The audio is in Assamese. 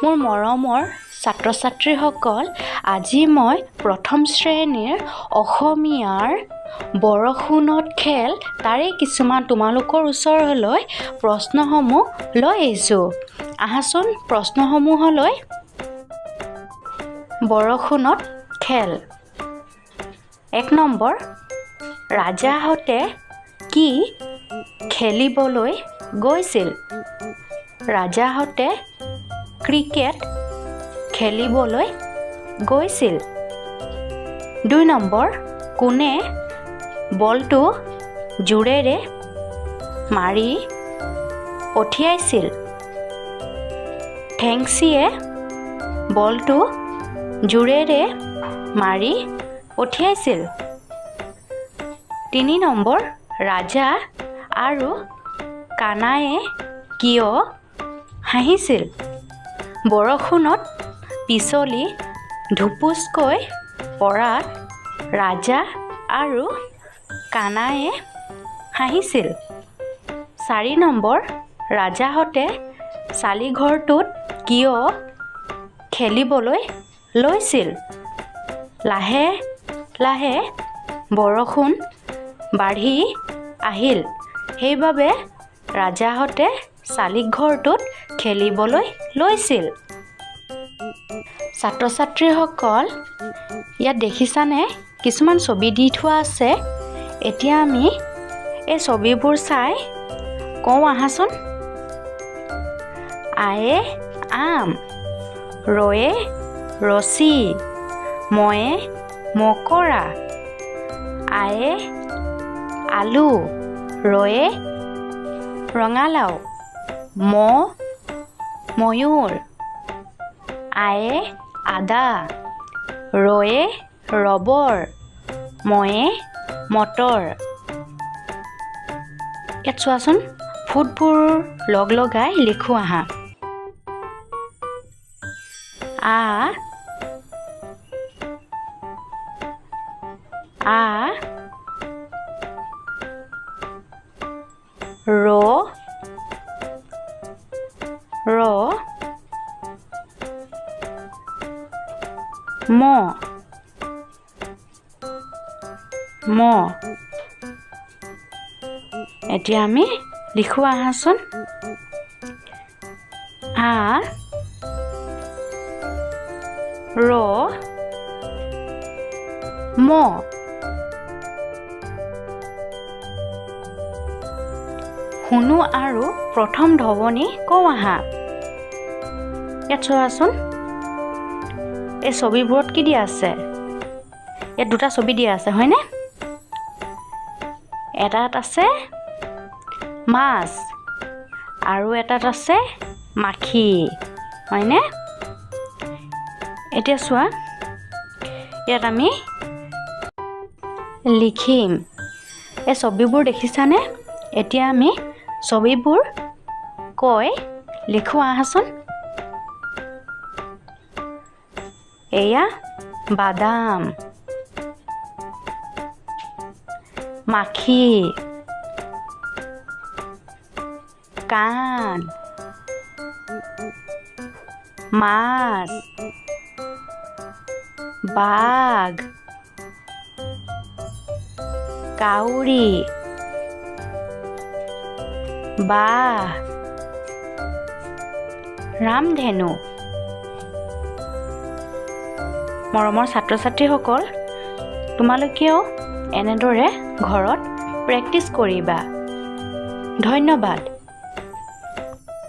মোৰ মৰমৰ ছাত্ৰ ছাত্ৰীসকল, আজি মই প্ৰথম শ্ৰেণীৰ অসমীয়াৰ বৰষুণত খেল তাৰে কিছুমান তোমালোকৰ ওচৰলৈ প্ৰশ্নসমূহ লৈ আহিছোঁ। আহাচোন প্ৰশ্নসমূহলৈ। বৰষুণত খেল। 1 নম্বৰ, ৰাজাহঁতে কি খেলিবলৈ গৈছিল? ৰাজাহঁতে ক্ৰিকেট খেলিবলৈ গৈছিল। 2 নম্বৰ, কোনে বলটো জোৰেৰে মাৰি পঠিয়াইছিল? ঠেংচিয়ে বলটো জোৰেৰে মাৰি পঠিয়াইছিল। 3 নম্বৰ, ৰাজা আৰু কানায়ে কিয় হাঁহিছিল? বৰষুণত পিছলি ধুপুচকৈ পৰাত ৰাজা আৰু কানায়ে হাঁহিছিল। 4 নম্বৰ, ৰাজাহঁতে চালিঘৰটোত কিয় খেলিবলৈ লৈছিল? লাহে লাহে বৰষুণ বাঢ়ি আহিল, সেইবাবে ৰাজাহঁতে চালিঘৰটোত খেলিবলৈ লৈছিল। ছাত্ৰ ছাত্ৰীসকল, ইয়াত দেখিছানে কিছুমান ছবি দি থোৱা আছে। এতিয়া আমি এই ছবিবোৰ চাই কওঁ আহাচোন। আয়ে আম, ৰয়ে ৰছী, ময়ে মকৰা, আয়ে আলু, ৰয়ে ৰঙালাও, ম ময়ূৰ, আয়ে আদা, ৰয়ে ৰবৰ, ময়ে মটৰ। ইয়াত চোৱাচোন, ফুটবোৰ লগ লগাই লিখোঁ আহা। আ আ ৰ ৰ ম ম। এতিয়া আমি লিখোঁ আহাচোন। আ ৰ ম। শুনো আৰু প্ৰথম ধৱনি কওঁ আহা। ইয়াত চোৱাচোন, এই ছবিবোৰত কি দিয়া আছে? ইয়াত দুটা ছবি দিয়া আছে, হয়নে? এটাত আছে মাছ আৰু এটাত আছে মাখি, হয়নে? এতিয়া চোৱা, ইয়াত আমি লিখিম। এই ছবিবোৰ দেখিছানে? এতিয়া আমি ছবিবোৰ কৈ লিখোঁ আহাচোন। এয়া বাদাম, মাখি, কাণ, মাছ, বাঘ, কাউৰী, বাঁহ, ৰামধেনু। মৰমৰ ছাত্ৰ ছাত্ৰীসকল, তোমালোকেও এনেদৰে ঘৰত প্ৰেক্টিচ কৰিবা। ধন্যবাদ।